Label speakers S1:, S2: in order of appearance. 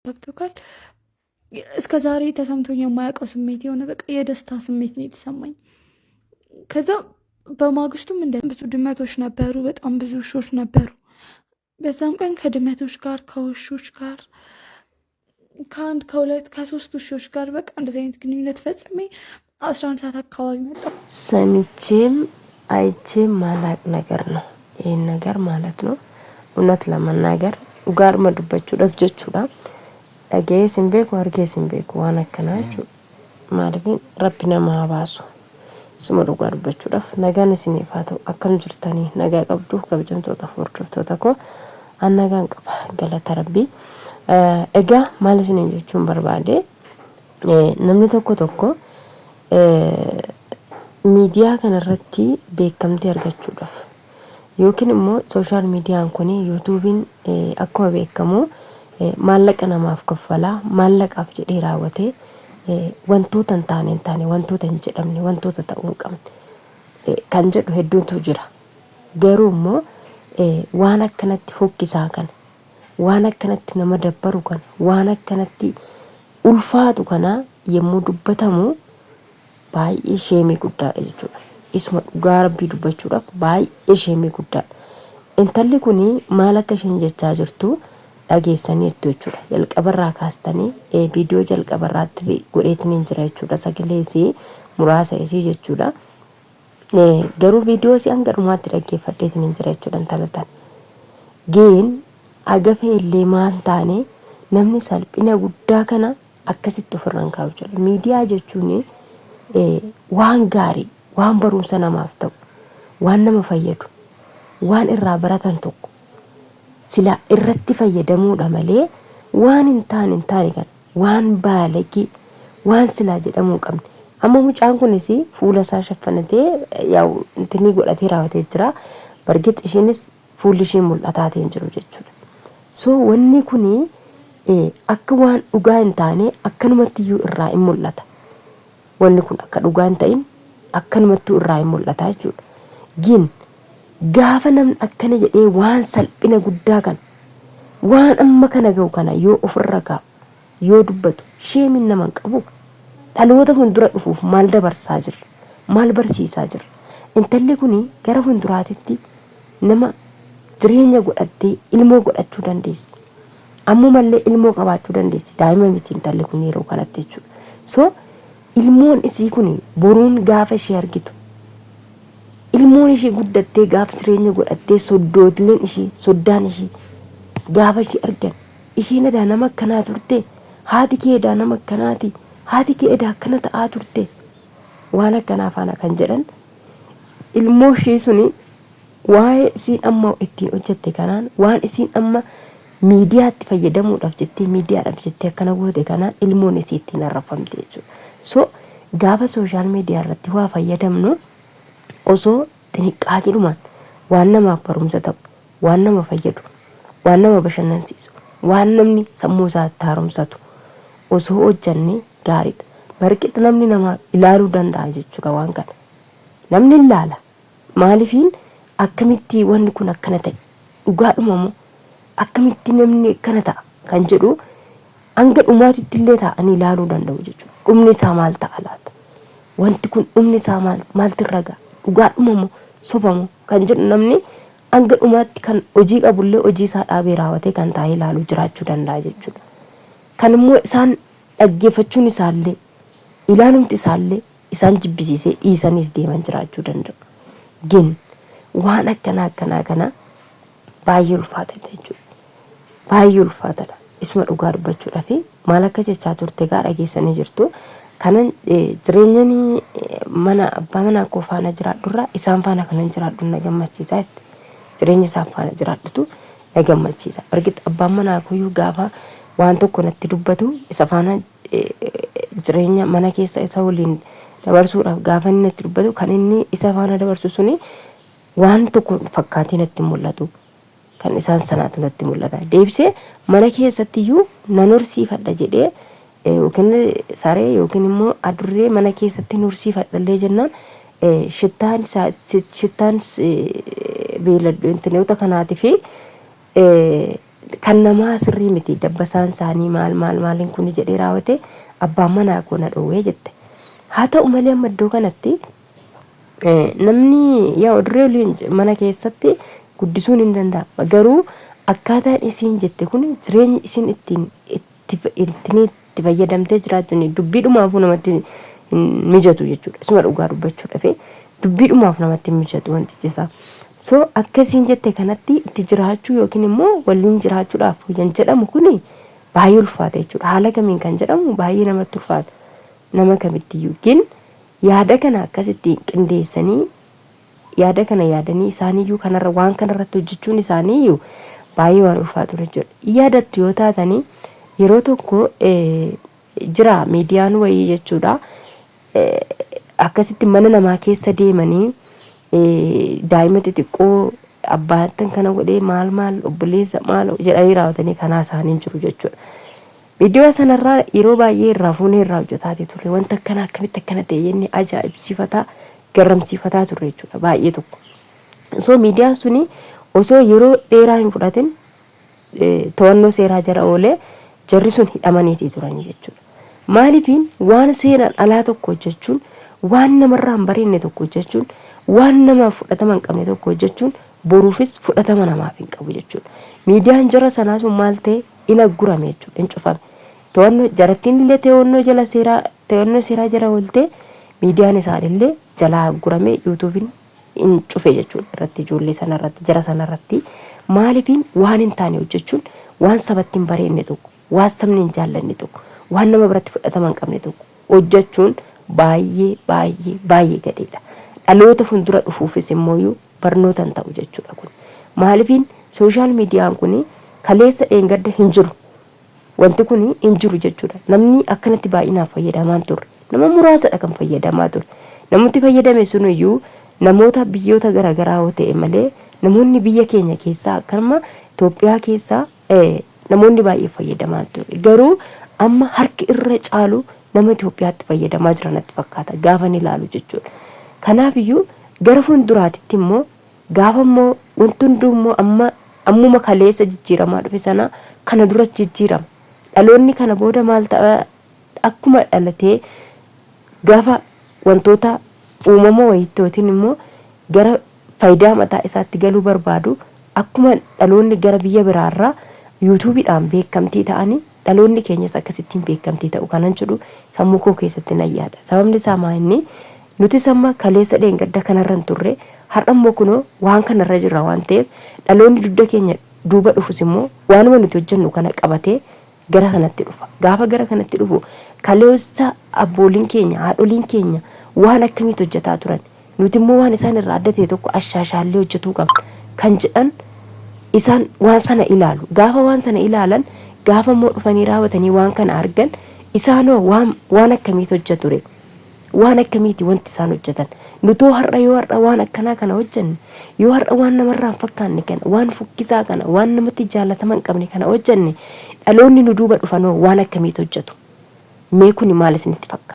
S1: ገብቶካል። እስከ ዛሬ ተሰምቶኝ የማያውቀው ስሜት የሆነ በቃ የደስታ ስሜት ነው የተሰማኝ። ከዛ በማግስቱም እንደ ብዙ ድመቶች ነበሩ፣ በጣም ብዙ ውሾች ነበሩ። በዛም ቀን ከድመቶች ጋር ከውሾች ጋር ከአንድ ከሁለት ከሶስት ውሾች ጋር በቃ እንደዚህ አይነት ግንኙነት ፈጽሜ 11 ሰዓት አካባቢ መጣ።
S2: ሰምቼም አይቼም ማላቅ ነገር ነው ይህን ነገር ማለት ነው። እውነት ለመናገር dhugaadhuma dubbachuudhaaf jechuudha. Dhaga'ees hin beeku argees hin beeku waan akkanaa jechuudha. Maaliifin rabbi nama haa baasu. Isuma dhugaa dubbachuudhaaf nagaan isiniif haa ta'u. Akkam jirtanii nagaa qabdu kabajamtoota fi hordoftoota koo an nagaan qaba galata rabbii. Egaa maal isiniin jechuun barbaade namni tokko tokko miidiyaa kanarratti beekamtii argachuudhaaf yookiin immoo sooshaal miidiyaan kun yuutuubiin akkuma beekamu maallaqa namaaf kaffalaa maallaqaaf jedhee raawwatee wantoota hin taane hin taane wantoota hin jedhamne wantoota ta'uu hin qabne kan jedhu hedduutu jira. Garuu immoo waan akkanatti fokkisaa kana waan akkanatti nama dabbaru kana waan akkanatti ulfaatu kana yommuu dubbatamu baay'ee sheemii guddaadha jechuudha. Isuma dhugaa rabbii dubbachuudhaaf baay'ee sheemii guddaadha. Intalli kun maal akka isheen jechaa jirtu dhageessaniirtu jechuudha. Jalqabarraa kaastanii viidiyoo jalqabarraatti godheetiin jira jechuudha. Sagalee isii muraasa isii jechuudha. Garuu viidiyoo isii hanga dhumaatti dhaggeeffadheetiin jira jechuudha intala tana. Geen agafe illee maan taane namni salphina guddaa kana akkasitti ofirra hin kaa'u jechuudha. Miidiyaa jechuun waan gaarii, waan barumsa namaaf ta'u, waan nama fayyadu, waan irraa baratan tokko silaa irratti fayyadamuudha malee waan hin taane hin taane kana waan baalagee waan silaa jedhamuu hin qabne. Amma mucaan kunis fuula isaa shaffanatee yaa'u intinii godhatee raawwatee jira. Bargix ishiinis fuulli ishii mul'ataa ta'e hin jiru jechuudha. So wanni kuni akka waan dhugaa hin taane akkanumatti iyyuu irraa hin mul'ata. Wanni kun akka dhugaa hin ta'in akkanumattuu irraa hin mul'ata jechuudha. Gin gaafa namni akkana jedhee waan salphina guddaa kana waan amma kana ga'u kana yoo ofirra kaa'u yoo dubbatu sheemiin nama hin qabu. Dhaloota fuuldura dhufuuf maal dabarsaa jirra? Maal barsiisaa jirra? Intalli kun gara fuulduraatitti nama jireenya godhattee ilmoo godhachuu dandeessi. Ammumallee ilmoo qabaachuu dandeessi. Daa'ima miti intalli kun yeroo kanatti jechuudha. So ilmoon isii kun boruun gaafa ishee argitu ilmoon ishee guddattee gaafa jireenya godhattee soddootileen ishee soddaan ishee gaafa ishee argan isheen edaa nama akkanaa turte haati kee edaa nama akkanaati haati kee edaa akkana ta'aa turte waan akkanaa faana kan jedhan ilmoo ishee suni Waa'ee isiin amma ittiin hojjatte kanaan waan isiin amma miidiyaatti fayyadamuudhaaf jettee miidiyaadhaaf jettee akkana goote kanaan ilmoon isii ittiin arrabfamte jechuudha. So gaafa sooshaal miidiyaa irratti waa fayyadamnu osoo xiniqqaaqiidhumaan waan namaaf barumsa ta'u, waan nama fayyadu, waan nama bashannansiisu, waan namni sammuu isaa itti haaromsatu osoo hojjanne gaariidha. Barqix namni nama ilaaluu danda'a jechuudha waan kana. Namni ilaala. Maalifiin akkamitti wanni kun akkana ta'e dhugaadhuma moo akkamitti namni akkana ta'a kan jedhu hanga dhumaatitti illee taa'anii ilaaluu danda'u jechuudha. Dhumni isaa maal ta'a laata? Wanti kun dhumni isaa maal maaltu irra ga'a? Dhugaadhuma moo soba moo kan jedhu namni hanga dhumaatti kan hojii qabullee hojii isaa dhaabee raawwatee kan taa'ee ilaaluu jiraachuu danda'a jechuudha. Kan immoo isaan dhaggeeffachuun isaallee ilaalumti isaallee isaan jibbisiisee dhiisaniis deeman jiraachuu danda'u. Gin waan akkanaa akkanaa kana baay'ee ulfaatadha jechuudha. Baay'ee ulfaatadha. Isuma dhugaa dubbachuudhaaf maal akka jechaa turte egaa dhageessanii jirtu. Kanan jireenyan mana abbaa manaa koo faana jiraadhurraa isaan faana kanan jiraadhu na gammachiisa jette. Jireenya isaan faana jiraadhutu na gammachiisa. Bargit abbaan manaa koyyuu gaafa waan tokko natti dubbatu isa faana jireenya mana keessa isa waliin dabarsuudhaaf gaafa inni natti dubbatu kan inni isa faana dabarsu suni waan tokko fakkaatee natti hin mul'atu. Kan isaan sanaatu natti mul'ata. Deebisee mana keessatti iyyuu nan horsiifadha jedhee yookiin saree yookiin immoo adurree mana keessatti horsiifadha illee jennaan shittaan isaa shittaan beeyladoota kanaatii fi Kan namaa sirrii miti dabbasaan isaanii maal maal maaliin kuni jedhee raawwate abbaan manaa koo na dhoowwee jette. Haa ta'u malee amma iddoo kanatti namni yaa odurree waliin mana keessatti guddisuun hin danda'ama. Garuu akkaataan isiin jette kun jireenyi isiin ittiin itti ittiin itti fayyadamtee jiraachuun dubbiidhumaafuu namatti hin mijatu jechuudha. Isuma dhugaa dubbachuudhaaf dubbiidhumaaf namatti hin mijatu wantichi isaa. So akka isiin jette kanatti itti jiraachuu yookiin immoo waliin jiraachuudhaaf kan jedhamu kuni baay'ee ulfaata jechuudha. Haala kamiin kan jedhamu baay'ee namatti ulfaata. Nama kamittiyyuu. Gin yaada kana akkasitti qindeessanii yaada kana yaadanii isaaniyyuu kanarra waan kanarratti hojjechuun isaaniiyyuu baay'ee waan ulfaatu jechuudha. Yaadattu yoo taatanii yeroo tokko jira miidiyaan wayii jechuudha. Akkasitti mana namaa keessa deemanii daa'ima xixiqqoo abbaattan kana godhee maal maal obboleessa maal jedhanii raawwatanii kanaa isaanii jiru jechuudha. Viidiyoo sanarraa yeroo baay'ee irraa fuunee irraa hojjetaatii turre wanta akkanaa akkamitti akkana ta'e jennee ajaa'ibsiifataa garramsiifataa turre jechuudha baay'ee tokko. So miidiyaan suni osoo yeroo dheeraa hin fudhatin to'annoo seeraa jala oolee jarri sun hidhamaniitii turanii jechuudha. Maaliifiin waan seeraan alaa tokko hojjechuun waan namarraa hin bareedne tokko hojjechuun waan namaaf fudhatama hin qabne tokko hojjechuun boruufis fudhatama namaaf hin qabu jechuudha. Miidiyaan jara sanaa sun maal ta'e in aggurame jechuudha in cufame. To'annoo jarattiin illee to'annoo jala seeraa to'annoo seeraa jala ooltee miidiyaan isaanillee jalaa aggurame yuutuubiin in cufe jechuudha irratti ijoollee sana irratti jara sana irratti maaliifiin waan hin taane hojjechuun waan sabatti hin bareedne tokko waan sabni hin jaallanne tokko waan nama biratti fudhatama hin qabne tokko hojjechuun baay'ee baay'ee baay'ee gadheedha. Dhaloota fuuldura dhufuufis immooyyuu barnoota hin ta'u jechuudha kun. Maaliifiin sooshaal miidiyaan kun kaleessa dheengadda hin jiru. Wanti kun hin jiru jechuudha. Namni akkanatti baay'inaan fayyadamaa hin turre. Nama muraasadha kan fayyadamaa ture. Namni fayyadame suniyyuu namoota biyyoota garaagaraa yoo ta'e malee namoonni biyya keenya keessaa akkanuma Itoophiyaa keessaa namoonni baay'ee fayyadamaa hin turre. Garuu amma harki irra caalu nama Itoophiyaatti fayyadamaa jira natti fakkaata gaafa ni ilaalu jechuudha. Kanaafiyyuu gara fuulduraatitti immoo gaafa immoo wanti hunduu immoo amma ammuma kaleessa jijjiiramaa dhufe sana kana duras jijjiirama. Dhaloonni kana booda maal ta'a akkuma dhalatee gaafa wantoota uumama wayiitti yookiin immoo gara faayidaa mataa isaatti galuu barbaadu akkuma dhaloonni gara biyya biraarraa yuutuubiidhaan beekamtii ta'anii dhaloonni keenyas akkasittiin beekamtii ta'u kanan jedhu sammuu koo keessatti nan yaada. Sababni isaa maa inni nutis amma kaleessa dheengadda kanarra hin turre har'a immoo kunoo waan kanarra jirra waan ta'eef dhaloonni dugda keenya duuba dhufus immoo waanuma nuti hojjennu kana qabatee gara kanatti dhufa. Gaafa gara kanatti dhufu kaleessa abbooliin keenya haadholiin keenya waan akkamiitu hojjetaa turan nuti immoo waan isaan irraa adda ta'e tokko ashaashaallee hojjetuu qabna kan jedhan isaan waan sana ilaalu. Gaafa waan sana ilaalan gaafa immoo dhufanii raawwatanii waan kana argan isaanoo waan waan akkamiitu hojjeture waan akkamiiti wanti isaan hojjetan nutoo har'a yoo har'a waan akkanaa kana hojjenne yoo har'a waan namarraa hin fakkaanne kana waan fokkisaa kana waan namatti jaalatama hin qabne kana hojjenne dhaloonni nu duuba dhufanoo waan akkamiitu hojjetu mee kuni maal isinitti fakkaata?